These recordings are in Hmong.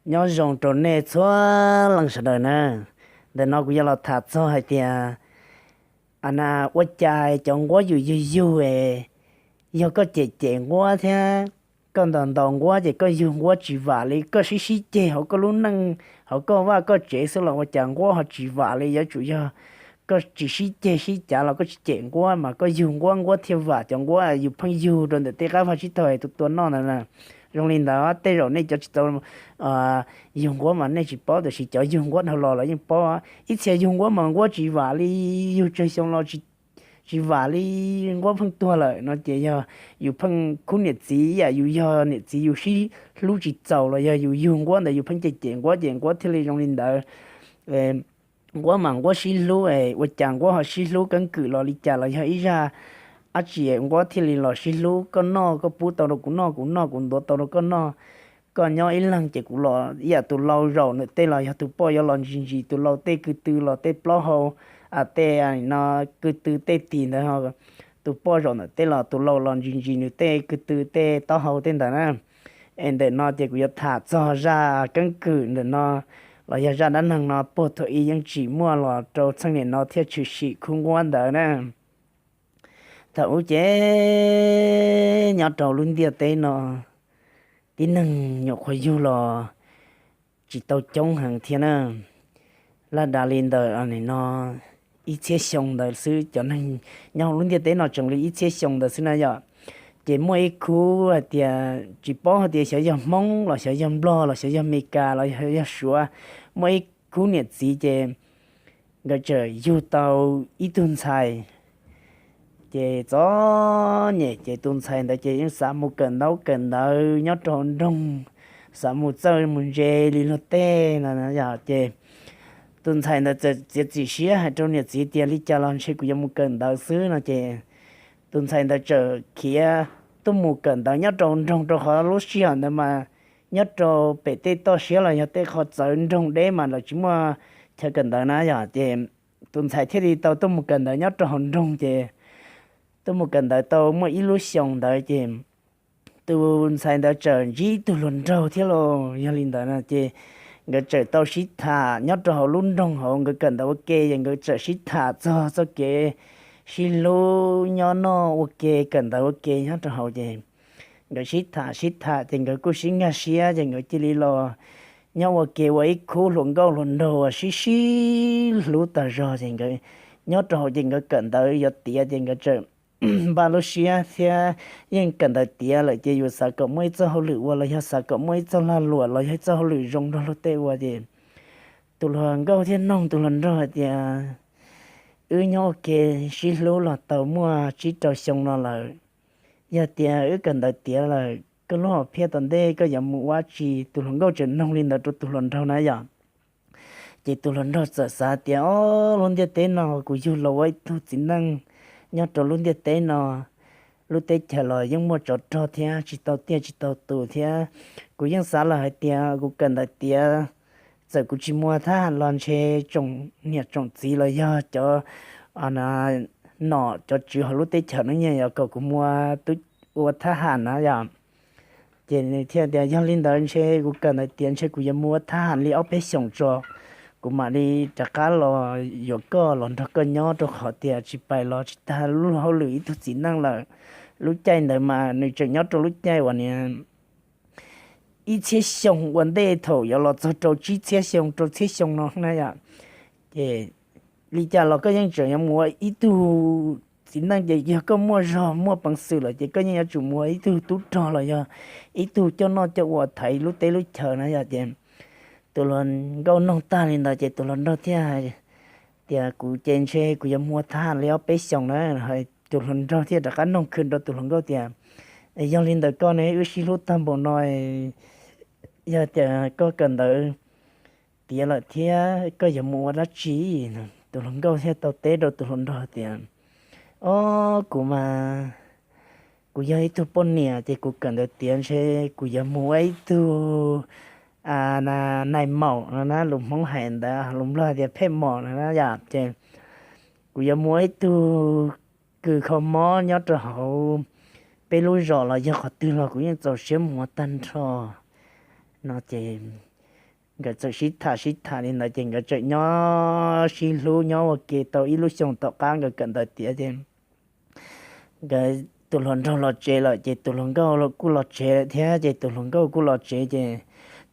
Nyob zoo rau nej txhua leej sawv daws na. Ntawm no kuv yuav los tham txog hais tias, a na, ua cas cov nquab yus yug yug, yog koj cem cem nquab thiab koj ntaus ntaus nquab ces koj yug nquab tsis vam li, koj sib sib ceg hauv koj lub neej, hauv koj vaj koj tsev xwb los ua cas nquab ho tsis vam li? Yuav tsum yog koj tsis sib ceg sib cav los koj tsis cem nquab mas koj yug nquab, nquab thiaj vam. Cov nquab yus pheej yug rau ntawm tej qab vaj tsib taug es tus tua noj ntawd na. Zoo li ntawd, tej zaum nej cov tsis tau yug nquab mas nej tsis paub, tiam sis cov yug nquab dhau los los yeej paub. Ib txhia yug nquab mas nquab tsis vam li, yug tsawg xyoo los tsis vam li, nquab pheej tuag lawm no ces yog yus pheej khub niam txiv, yam yus yog niam txiv yus sib hlub tsis txaus los yog yus yug nquab ntawd yus pheej cem cem nquab ces nquab thiaj li zoo li ntawd. Nquab mas nquab sib hlub, ua cas nquab ho sib hlub keeb kwm los li cas los yog ib zaj dab tsi nquab thiaj li los sib hlub? Koj noj koj pub tau rau kuv noj, kuv noj kuv ntuav tau rau koj noj. Koj nyob ib leeg ces kuv los ib yam. Tus lau zaum ntawm tej los yog tus poj yuav los ntsis ntsis tus lau tej ko tw los tej plaub hau, tej no ko tw tej tis ntawd. Tus poj zaum ntawm tej los tus lau los ntsis ntsis nws tej ko tw tej taub hau tej ntawd na. Es ntawm no ces kuv yuav tham txog zaj keeb kwm ntawm no los yog zaj dab neeg no puag thaum ub yeej tsis muaj los rau txheej niam no thiaj tshwm sim khub nquab ntawd na. Thaum ub ces nyob rau lub ntiaj teb no tib neeg nyuam qhuav yug los tsis tau coob heev thiab na. Laj dav li ntawm no ib txhiab xyoo ntawd xwb, cov neeg nyob hauv lub ntiaj teb no tseem li ib txhiab xyoo ntawd xwb na yom. Ces muaj ib khub hais tias tsis paub hais tias xyov yog Hmoob los xyov yog Nplog los xyov yog Meskas los xyov yog Suav, muaj ib khub niam txiv ces nkawd txawm yug tau ib tug ntxhais. Ces txom nyem ces tus ntxhais ntawd ces yeej xav mus kawm ntaub kawm ntawv nyob rau hauv nroog, xav mus txawj mus ntse li luag tej no yom. Ces tus ntxhais ntawd txawm txiav txim siab hais rau niam txiv tias li cas los ntshe kuv yuav mus kawm ntawv xwb no ces tus ntxhais ntawd txawm khiav tuaj mus kawm ntawv nyob rau nroog, rau qhov lub sij hawm ntawd mas nyob rau pem tej toj siab los yog tej qhov txawv nroog deb mas lawv tsis muaj chaw kawm ntawv na yom. Ces tus ntxhais thiaj li tau tuaj mus kawm ntawv nyob rau hauv nroog ces tuaj mus kawm ntawv tau muaj ib lub xyoos ntawd ces tus ntxhais ntawd txawm ntsib ib tug hluas nraug thiab los yog li ntawd na ces nkawd txawm tau sib tham nyob rau hauv lub nroog hauv. Nkawd kawm ntawv ua ke ces nkawd txawm sib tham txog txoj kev sib hlub nyob noj ua ke kawm ntawv ua ke nyob rau hauv ces nkawd sib tham sib tham ces nkawd kuj sib nkag siab ces nkawd cia li los nyob ua ke ua ib khub hluas nkauj hluas nraug uas sib sib hlub tas zog ces nkawd nyob rau hauv ces nkawd kawm ntawv yuav tiav ces nkawd txawm npaj lub siab thiab yeej kawm ntawv tiav lawm ces yus xav kom muaj ib txoj hauj lwm ua los yog xav kom muaj ib txoj lag luam los yog ib txoj hauj lwm zoo nrog luag tej ua ces tus hluas nkauj thiaj noog tus hluas nraug hais tias, wb nyob ua ke sib hlub los tau muaj tsib rau xyoo no lawm, yog tias wb kawm ntawv tiav lawm koj lub hom phiaj tom ntej koj yuav mus ua tsi? Tus hluas nkauj tseem noog li ntawd rau tus hluas nraug na yom. Ces tus hluas nraug txawm xav tias, o, lub ntiaj teb no kuv yug los ua ib tug txiv neej nyob rau lub ntiaj teb no, lub teb chaws los yeej muaj tsov rog thiab tsis tau tiaj tsis tau tus thiab. Kuv yeej xav lawm hais tias kuv kawm ntawv tiav, txawm kuv tsis mus ua thab ham los ntshe tsoom niam tsoom txiv los yog cov nom cov tswv hauv lub teb chaws no yeej yuav kom kuv mus ua tub, ua thab ham na yom. Ces nws thiaj tias, yog li ntawd ntshe kuv kawm ntawv tiav ntshe kuv yuav mus ua thab ham li ob peb xyoos tso, kuv mam li rov qab los yuav koj los nrog koj nyob rau qhov tias tsis pais los tsis tag lub hauj lwm ib tug txiv neej lawm. Lub caij ntawd mas nws tseem nyob rau lub caij uas niag ib txhiab xyoo ua ntej thaum yuav los txog rau tsib txhiab xyoo rau txhiab xyoo no na yom. Ces li cas los koj yeej tseem yuav mus ua ib tug txiv neej ces yog koj muaj zog muaj peev xwm lawm ces koj yeej yuav tsum mus ua ib tug tub rog los yog ib tug coj noj coj ua thaiv lub teb lub chaw na yom. Ces tus hluas nkauj noog tag li ntawd ces tus hluas nraug thiaj tias, kuv ces ntshe kuv yuav mus ua thab ham li ob peb xyoos na. Tus hluas nraug thiaj rov qab noog khw rau tus hluas nkauj tias, yog li ntawd koj ne, wb sib hlub tag npaum no, yog tias koj kawm ntawv tiav lawm thiab koj yuav mus ua dab tsi? Tus hluas nkauj thiaj tau teb rau tus hluas nraug tias, o, kuv mas kuv yog ib tug poj niam ces kuv kawm ntawv tiav ntshe kuv yuav mus ua ib tug nai maum no na, lus Hmoob hais ntawd, lus Nplog tias phej mom no na yom. Ces kuv yuav mus ua ib tug kws kho mob nyob rau hauv peb lub zos los yog qhov twg los kuv yeej txaus siab mus ua tag nrho no ces nkawd txawm sib tham sib tham li ntawd ces nkawd tseem nyob sib hlub nyob ua ke tau ib lub xyoos. Tom qab nkawd kawm ntawv tiav ces nkawd tus hluas nraug los tsev lawm ces tus hluas nkauj kuj los tsev lawm thiab. Ces tus hluas nkauj kuj los tsev ces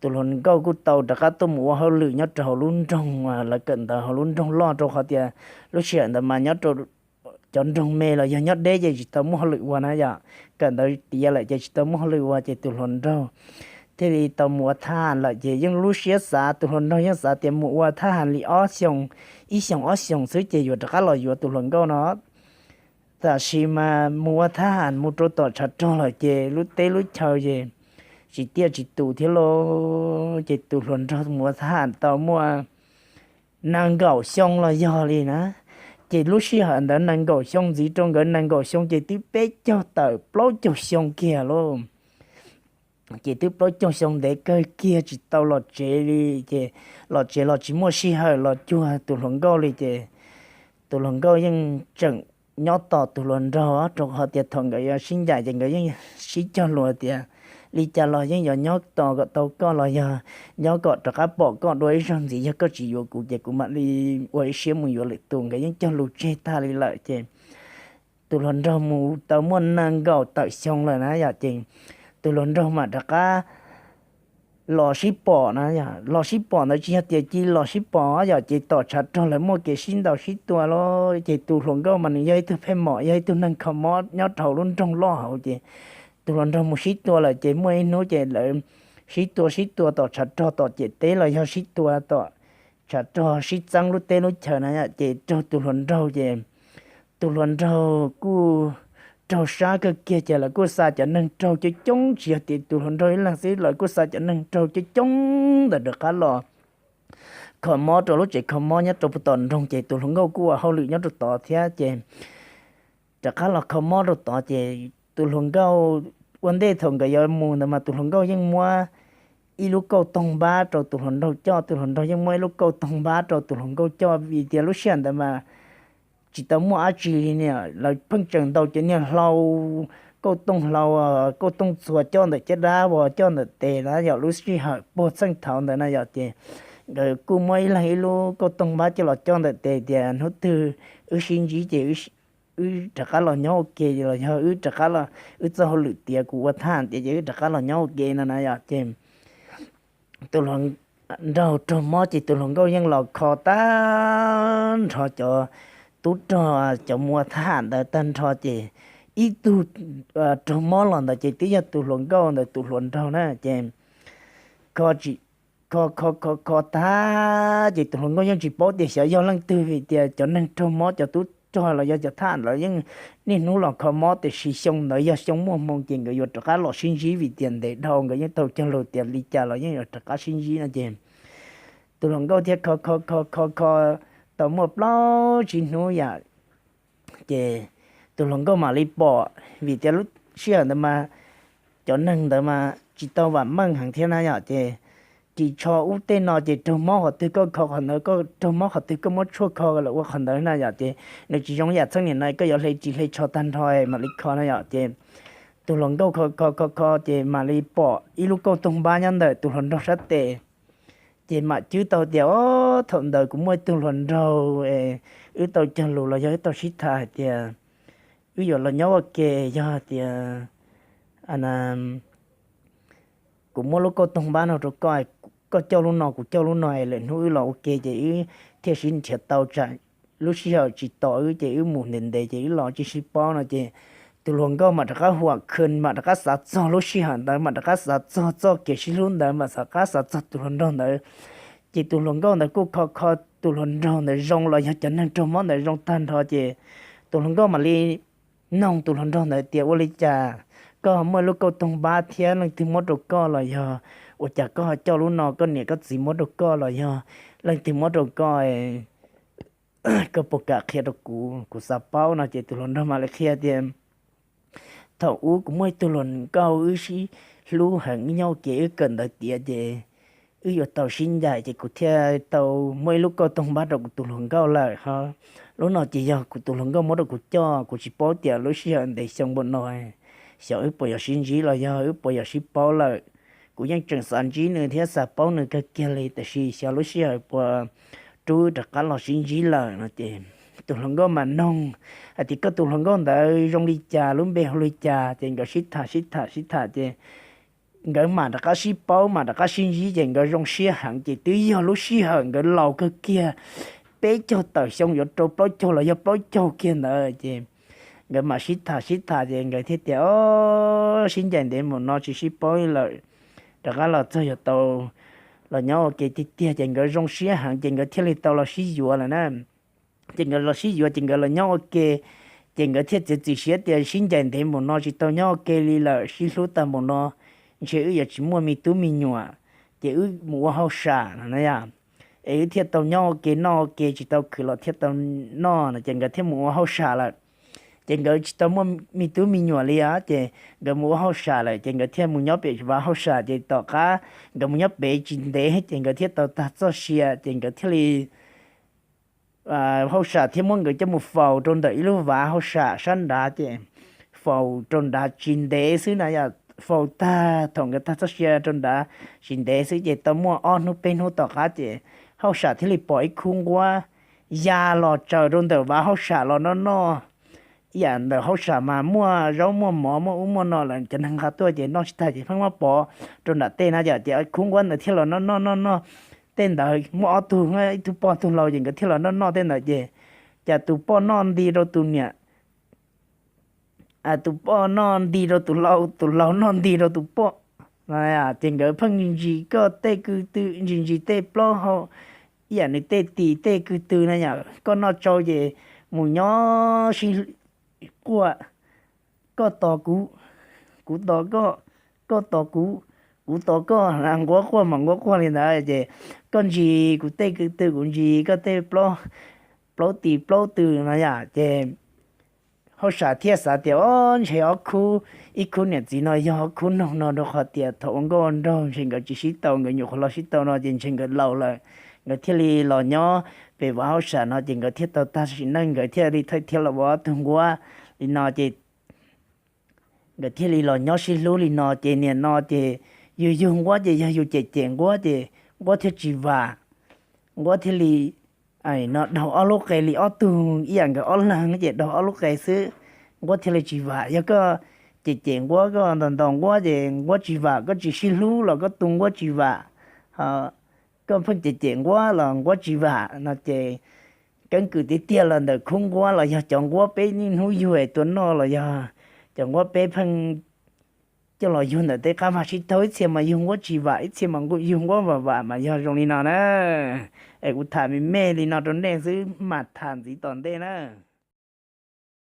tus hluas nkauj kuj tau rov qab tuaj mus ua hauj lwm nyob rau hauv lub nroog lawv kawm ntawv hauv lub nroog loj, rau qhov tias lub sij hawm ntawd mas nyob rau cov nroog me los yog nyob deb ces tsis tau muaj hauj lwm ua na yom. Kawm ntawv tiav lawm ces tsis tau muaj hauj lwm ua ces tus hluas nraug thiaj li tau mus ua thab ham lawm. Ces yeej lub siab xav, tus hluas nraug yeej xav tias mus ua thab ham li ob xyoos, ib xyoos ob xyoos xwb ces yuav rov qab los yuav tus hluas nkauj no. Tab sis mas mus ua thab ham mus rau tom tshav rog lawm ces lub teb lub chaw ces tsis tiaj tsis tus thiab lauj. Ces tus hluas nraug mus ua thab ham tau muaj nees nkaum xyoo los yog li na. Ces lub sij hawm ntawd nees nkaum xyoo ntxiv rau nkawd nees nkaum xyoo ces twb peb caug tawm plaub caug xyoo kiag lauj. Ces twb plaub caug xyoo ntev kawg kiag tsis tau los tsev li. Ces los tsev los tsis muaj sij hawm los cuag tus hluas nkauj li ces tus hluas nkauj yeej tseem nyob tos tus hluas nraug, rau qhov tias thaum nkawd yuav sib ncaim ces nkawd yeej sib cog lus tias li cas los yeej yuav nyob tos kom tau koj los yog nyob kom rov qab pom koj dua ib zaug ntxiv, yog koj tsis yuav kuv ces kuv mam li ua ib siab mus yuav lwm tus. Nkawd yeej cog lus tseg tag li lawm ces tus hluas nraug mus tau muaj nees nkaum tawm xyoo lawm na yom, ces tus hluas nraug mam rov qab los sib pom na. Los sib pom ntawd tsis yog tias cia li los sib pom yom, ces tom tshav rog lawv muaj kev sib ntaus sib tua los ces tus hluas nkauj mas nws yog ib tug pheej mom, yog ib tug neeg kho mob nyob rau hauv lub nroog loj hauv ces tus hluas nraug mus sib tua lawm ces muaj ib hnub ces lawv sib tua sib tua tom tshav rog tom ciam teb los yog sib tua tom tshav rog sib txeeb lub teb lub chaw na yom, ces raug tus hluas nraug ces tus hluas nraug kuj raug sab kawg kiag ces lawv kuj xa cov neeg raug coob coob, tsis yog tias tus hluas nraug ib leeg xwb, lawv kuj xa cov neeg raug coob coob ntawd rov qab los kho mob rau lub tsev kho mob nyob rau puag tom nroog ces tus hluas nkauj kuj ua hauj lwm nyob rau tod thiab ces rov qab los kho mob rau tod ces tus hluas nkauj ua ntej thaum nkawd yuav mus ntawd mas tus hluas nkauj yeej muab ib lub kauj toog npab rau tus hluas nraug coj, tus hluas nraug yeej muab ib lub kauj toog npab rau tus hluas nkauj coj vim tias lub sij hawm ntawd mas tsis tau muaj dab tsi li na, lawv pheej tseem ntaus cov niag hlau, kauj toog hlau, kauj toog txhuas coj ntawm caj dab uas coj ntawm tes na yom, lub sij hawm puag txheej thaud ntawd na yom, ces nkawd kuj muab ib leeg ib lub kauj toog npab coj los coj ntawm tes tias hnub twg wb sib ntsib ces wb rov qab los nyob ua ke los yog wb rov qab los wb txoj hauj lwm tiav kuv ua thaj tiav ces wb rov qab los nyob ua ke no na yom, ces tus hluas nraug raug mob ces tus hluas nkauj yeej los kho tag nrho cov tub rog cov mus ua thaj ham ntawd tag nrho ces ib tug raug mob los ntawd ces twb yog tus hluas nkauj ntawd tus hluas nraug na ces kho tsis kho kho kho kho tag ces tus hluas nkauj yeej tsis paub tias xyov yog leej twg vim tias cov neeg raug mob cov tub rog los yog cov thaj ham lawv yeej niaj hnub los kho mob tiam sis xyoo ntawd yog xyoo muaj hmoo ces nkawd yuav rov qab los sib ntsib vim tias ntev dhau nkawd yeej tau cog lus tias li cas los yeej yuav rov qab sib ntsib no ces tus hluas nkauj thiaj kho kho kho kho kho tau muaj plaub tsib hnub yom, ces tus hluas nkauj mam li pom vim tias lub sij hawm ntawd mas cov neeg ntawd mas tsis tau vam meej heev thiab na yom, ces ris tsho ub tej no ces raug mob qhov twg koj kho qhov ntawd, koj raug mob qhov twg koj muab tshuaj kho lawm ua qhov ntawd na yom, ces nws tsis zoo yam txheej niam no koj yuav hle ris hle tsho tag nrho mam li kho na yom, ces tus hluas nkauj kho kho kho kho ces mam li pom ib lub kauj toog npab nyob ntawm tus hluas nraug sab tes. Ces mam cwb tau tias o, thaum ntawd kuv muaj ib tug hluas nraug, wb tau cog lus los yog wb tau sib tham hais tias wb yuav los nyob ua ke, yog hais tias kuv muab lub kauj toog npab no rau koj, koj coj lub no kuv coj lub no es lwm hnub wb los ua ke ces wb thiaj sib nrhiav tau tsam lub sij hawm tsis tos wb ces wb mus ntev ntev ces wb los tsis sib paub no ces tus hluas nkauj mam rov qab huam khwv mam rov qab xav txog lub sij hawm ntawd mam rov qab xav txog txoj kev sib hlub ntawd mam rov qab xav txog tus hluas nraug ntawd. Ces tus hluas nkauj ntawd kuj kho kho tus hluas nraug ntawd zoo los yog cov neeg raug mob ntawd zoo tag nrho ces tus hluas nkauj mam li noog tus hluas nraug ntawd tias ua li cas koj muaj lub kauj toog npab thiab leej twg muab rau koj los yog ua cas koj ho coj lub no koj niam koj txiv muab rau koj los yog leej twg muab rau koj, koj puas kam qhia rau kuv, kuv xav paub no ces tus hluas nraug mam li qhia tias thaum ub kuv muaj ib tug hluas nkauj wb sib hlub heev wb nyob ua ke wb kawm ntawv tiav ces wb yuav tau sib ncaim ces kuv thiaj tau muaj ib lub kauj toog npab rau kuv tus hluas nkauj lawm ho. Lub no ces yog kuv tus hluas nkauj muab rau kuv coj, kuv tsis paub tias lub sij hawm ntev xyoo npaum no xyov wb puas yuav sib ntsib los yog wb puas yuav sib paub lawm. kuv yeej tseem xav ntsib nws thiab xav paub nws kawg kiag li, tab sis xyov lub sij hawm puas rub rov qab los sib ntsib lawm no ces tus hluas nkauj mas noog hais tias koj tus hluas nkauj ntawd zoo li cas, lub npe hu li cas, ces nkawd sib tham sib tham sib tham ces nkawd mam rov qab sib paub mam rov qab sib ntsib ces nkawd zoo siab heev ces twb yog lub sij hawm nkawd laus kawg kiag, peb caug tawm xyoo yuav rau plaub caug los yog plaub caug kiag ntawd ces nkawd mam sib tham sib tham ces nkawd thiaj tias, o, sib ncaim ntev mus no tsis sib paub lawm, rov qab los txog yuav tau los nyob ua ke tiag tiag ces nkawd zoo siab heev ces nkawd thiaj li tau los sib yuav lawm na. Ces nkawd los sib yuav ces nkawd los nyob ua ke, ces nkawd thiaj txiav txim siab tias sib ncaim ntev mus no tsis tau nyob ua ke li lawm, sib hlub tag mus no ntshe wb yuav tsis muaj me tub me nyuam, ces wb mus ua hauj sam no na yom, es wb thiaj tau nyob ua ke noj ua ke tsis tau khwv los thiaj tau noj no ces nkawd thiaj mus ua hauj sam lawm. Ces nkawd tsis tau muaj me tub me nyuam li os ces nkawd mus ua hauj sam lawm ces nkawd thiaj mus nyob pem vaj hauj sam ces tom qab nkawd mus nyob pem tsis ntev ces nkawd thiaj tau tag txoj sia ces nkawd thiaj li hauj sam thiaj muab nkawd coj mus faus rau ntawm ib lub vaj hauj sam sab nrad ces faus rau nrad tsis ntev xwb na yom, faus tag thaum nkawd tag txoj sia rau nrad tsis ntev xwb ces tau muaj ob hnub peb hnub tom qab ces hauj sam thiaj li pom ib khub nquab ya los tsaws rau ntawm vaj hauj sam los noj noj. Ib yam ntawm hauj sam mas muaj zaub muaj mov muaj ub muaj no lawm cov neeg nqa tuaj ces noj tsis tag ces pheej muab pov rau nram tej na yom, ces khub nquab ntawd thiaj los noj noj noj noj. Tej ntawd muaj ob tug, ib tug poj tug lau ces nkawd thiaj los noj noj tej ntawd ces cas tus poj noj nti rau tus niam, tus poj noj nti rau tus lau, tus lau noj nti rau tus poj. Ces nkawd pheej ntsis ntsis koj tej ko tw, ntsis ntsis tej plaub hau, ib yam nws tej tis tej ko tw na yom, koj noj tsau ces mus nyob sib quaj, koj tos kuv, kuv tos koj, koj tos kuv, kuv tos koj, nquab quaj mas nquab quaj li ntawd ces koj ntsis kuv tej ko tw kuv ntsis koj tej plaub tis plaub tw no yom ces hauj sam thiaj xav tias o ntshe ob khub, ib khub niam txiv no yog ob khub noog no rau qhov tias thaum ua nkauj ua nraug ntshe nkawd tsis sib tau, nkawd nyuam qhuav los sib tau no ces ntshe nkawd laus lawm, nkawd thiaj li los nyob pem vaj hauj sam no ces nkawd thiaj tau tag sim neej nkawd thiaj li thawj thiab los ua ob tug nquab li no ces nkawd thiaj li los nyob sib hlub li no ces nim no ces yus yug nquab ces yog yus cem cem nquab ces nquab thiaj tsis vam, nquab thiaj li no daug ob lub qe li ob tug ib yam nkawd ob leeg ces daug ob lub qe xwb, nquab thiaj li tsis vam. Yog koj cem cem nquab koj ntaus ntaus nquab ces nquab tsis vam, koj tsis sib hlub los koj tu nquab tsis vam, koj pheej cem cem nquab los nquab tsis vam no ces keeb kwm tiag tiag los ntawm khub nquab los yog cov nquab peb niaj hnub yug es tua noj los yog cov nquab peb pheej coj los yug ntawm tej qab vaj sib tau, ib txhia mas yug nquab tsis vam ib txhia mas yug nquab vam vam mas yog zoo li no na. Es kuv tham me me li no rau nej xwb mam tham ntxiv tom ntej na.